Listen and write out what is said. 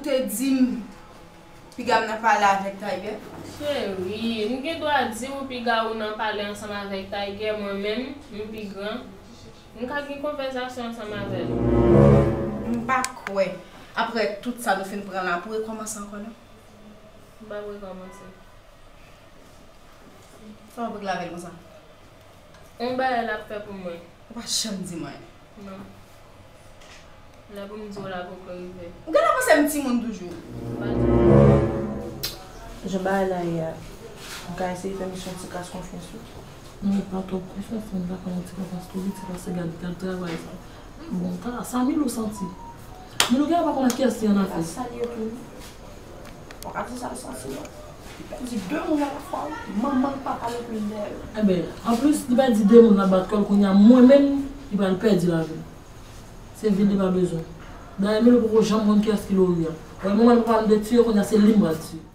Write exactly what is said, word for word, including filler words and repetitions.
te di m piga m nan pale avèk Tiger? Cheri, m gen dwa di w piga ou nan pale ansanm avèk Tiger, mwen menm, m pi gran. M ka gen konvèsasyon ansanm avè l. M pa kwè, apre tout sa nou fin pran la, pou rekòmanse ankò, non? M p ap rekòmanse. Sa w ap regle avè l konsa? Yon bagay l ap fè pou mwen. Ou pa janm di mwen. Non. Lè pou m di w la poko rive. Ou genlè panse m timoun toujou. M pa timoun. Jan bagay la ye a, m ka eseye fè misye yon ti kras konfyans wi. Non, li pa twòp konfyans, men m ta fè yon ti konfyans tou vit, se paske gade tel travay sa. Bon, ta, sa Milou santi. Milou genlè pa konn ak kiyès li annafè. Sa l ye tou. Ou ka di sa l santi non. Li pèdi de moun alafwa wi. Manman l, papa l epi l dèyè yo. Enben, anplis, li pèdi de moun l ap bat kò l kounye a, mwen menm, li pral pèdi lavi l. Se vin li pa bezwen. Dayè, Milou poko janm konn kiyès ki Lori a. Wè, manman l papa l te tiye, kounye a se li m pral tiye.